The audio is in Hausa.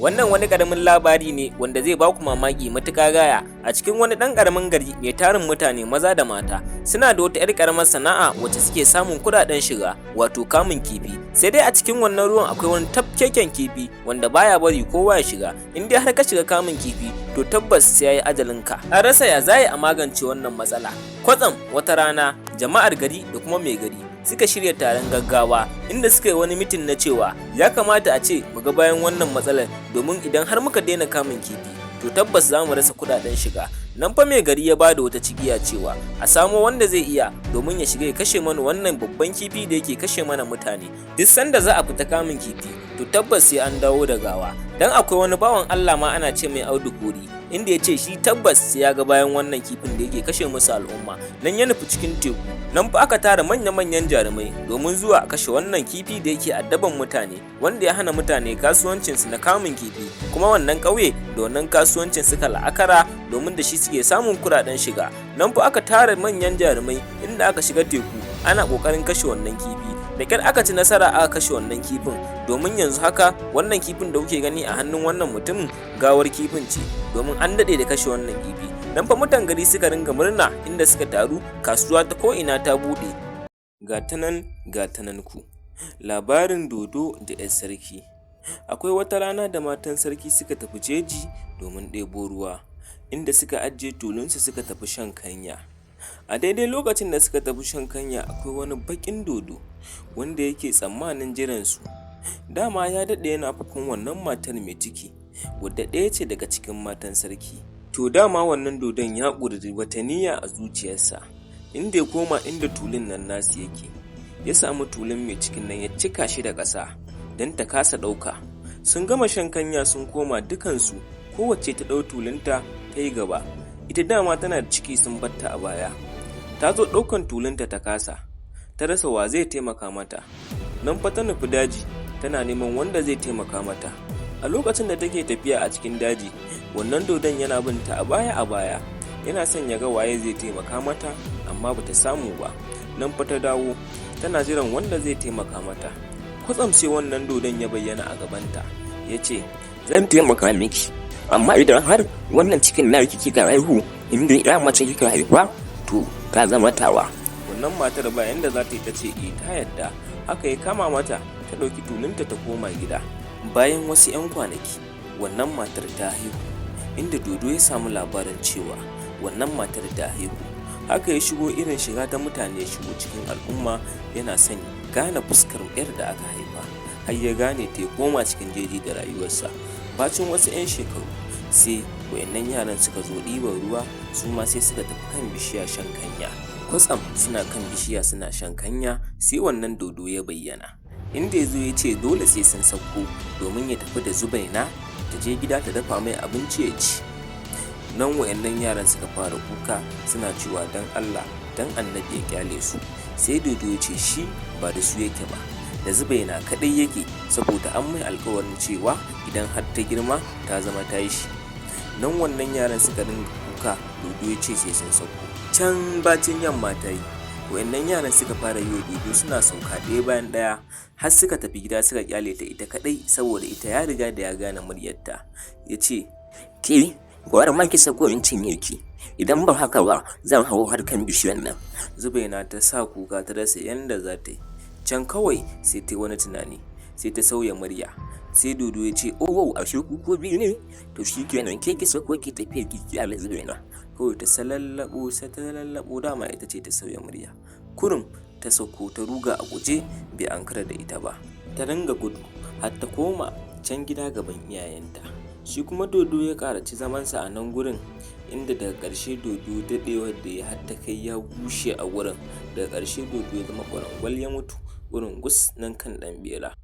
Wannan wani ƙaramin labari ne wanda zai baku mamaki matuƙa gaya. A cikin wani ɗan ƙaramin gari mai tarin mutane maza da mata, suna da wata 'yar ƙaramar sana'a wacce suke samun kuɗaɗen shiga, wato kamun kifi. Sai dai a cikin wannan ruwan akwai wani tafkeken kifi wanda baya bari kowa ya shiga. In dai har ka shiga kamun kifi, to tabbas sai yayi ajalinka. An rasa ya za a magance wannan matsala. Kwatsam wata rana, jama'ar gari da kuma mai gari suka shirya taron gaggawa, inda suka yi wani meeting na cewa ya kamata a ce mu ga bayan wannan matsalar, domin idan har muka daina kamun kifi, to tabbas za mu rasa kuɗaɗen shiga. Nan fa mai gari ya bada wata cigiya cewa a samo wanda zai iya domin ya shiga ya kashe mana wannan babban kifi da yake kashe mana mutane. Duk sanda za a fita kamun kifi, to tabbas sai an dawo da gawa. Dan akwai wani bawan Allah ma ana ce mai Audu Kori, inda ya ce shi tabbas sai ya ga bayan wannan kifin da yake kashe musu al'umma. Nan ya nufi cikin teku. Nan fa aka tara manya-manyan jarumai domin zuwa a kashe wannan kifi da yake addaban mutane, wanda ya hana mutane kasuwancinsu na kamun kifi. Kuma wannan ƙauye da wannan kasuwancin suka la'akara, domin da shi suke samun kuɗaɗen shiga. Nan fa aka tara manyan jarumai, inda aka shiga teku ana ƙoƙarin kashe wannan kifi. Da ƙyar aka ci nasara aka kashe wannan kifin, domin yanzu haka wannan kifin da kuke gani a hannun wannan mutumin gawar kifin ce, domin an daɗe da kashe wannan kifi. Nan fa mutan gari suka ringa murna, inda suka taru, kasuwa ta ko'ina ta buɗe. Ga ta nan, ga ta nan ku. Labarin dodo da 'yar sarki. Akwai wata rana da matan sarki suka tafi jeji domin ɗebo ruwa, inda suka ajiye tulunsu suka tafi shan kanya. A daidai lokacin da suka tafi shan kanya, akwai wani baƙin dodo wanda yake tsammanin jiransu. Dama ya daɗe yana fakon wannan matar mai ciki, wadda ɗaya ce daga cikin matan sarki. To dama wannan dodon ya ƙudiri wata niyya a zuciyarsa, inda ya koma inda tulun nan nasu yake, ya samu tulun mai cikin nan ya cika shi da ƙasa don ta kasa ɗauka. Sun gama shan kanya sun koma dukansu, kowacce ta ɗau tulunta ta yi gaba. Ita dama tana da ciki, sun batta a baya. Ta zo ɗaukan tulunta ta kasa, ta rasa wa zai taimaka mata. Nan fa ta nufi daji tana neman wanda zai taimaka mata. A lokacin da take tafiya a cikin daji, wannan dodon yana bin ta a baya a baya, yana son ya ga waye zai taimaka mata, amma bata samu ba. Nan fa ta dawo tana jiran wanda zai taimaka mata. Kwatsam sai wannan dodon ya bayyana a gabanta, ya ce, "Zan taimaka miki, amma idan har wannan cikin naki kika haihu, in dai 'ya mace kika haifa, to ta zama tawa." Wannan matar ba yanda za ta yi, ta ce eh, ta yadda. Haka ya kama mata, ta ɗauki tulunta ta koma gida. Bayan wasu 'yan kwanaki, wannan matar ta haihu, inda dodo ya samu labarin cewa wannan matar ta haihu. Haka ya shigo irin shiga ta mutane, ya shigo cikin al'umma yana son gane fuskar 'yar da aka haifa, har ya gane ta, ya koma cikin jeji da rayuwarsa. Bacin wasu 'yan shekaru, sai wayannan yaran suka zo ɗiban ruwa, su ma sai suka tafi kan bishiya shan kanya. Kwatsam suna kan bishiya suna shan kanya, sai wannan dodo ya bayyana, inda ya zo ya ce dole sai sun sauko domin ya tafi da Zubaina ta je gida ta dafa mai abinci ya ci. Nan wayannan yaran suka fara kuka suna cewa dan Allah dan Annabi ya kyale su. Sai dodo ya ce shi ba da su yake ba, da Zubaina kaɗai yake, saboda an mai alkawarin cewa idan har ta girma ta zama tashi. Nan wannan yaran suka dinga kuka, dodo ya ce sai sun sauko. Can bacin yamma ta yi, wayannan yaran suka fara yi wa dodo suna sauka ɗaya bayan ɗaya har suka tafi gida suka kyale ta ita kaɗai, saboda ita ya riga da ya gane muryarta. Ya ce, "Ke, gwara ma ki sako in cinye ki, idan ba haka ba zan hau har kan bishiyar nan." Zubaina ta sa kuka, ta rasa yanda za ta yi. Can kawai sai ta yi wani tunani, sai ta sauya murya. Sai dodo ya ce, "Oh, ashe ku ko biyu ne? To shi kenan, ke ki sako ki tafi ki kyale Zubaina." Kawai ta salallabo, sai ta lallabo, dama ita ce ta sauya murya. Kurum ta sauko ta ruga a guje, bai ankara da ita ba. Ta ringa gudu har ta koma can gida gaban iyayenta. Shi kuma dodo ya ƙaraci zamansa a nan gurin, inda daga ƙarshe dodo daɗewar da ya har ta kai ya bushe a gurin. Daga ƙarshe dodo ya zama ƙwarangwal, ya mutu ƙurungus nan kan ɗan ɓera.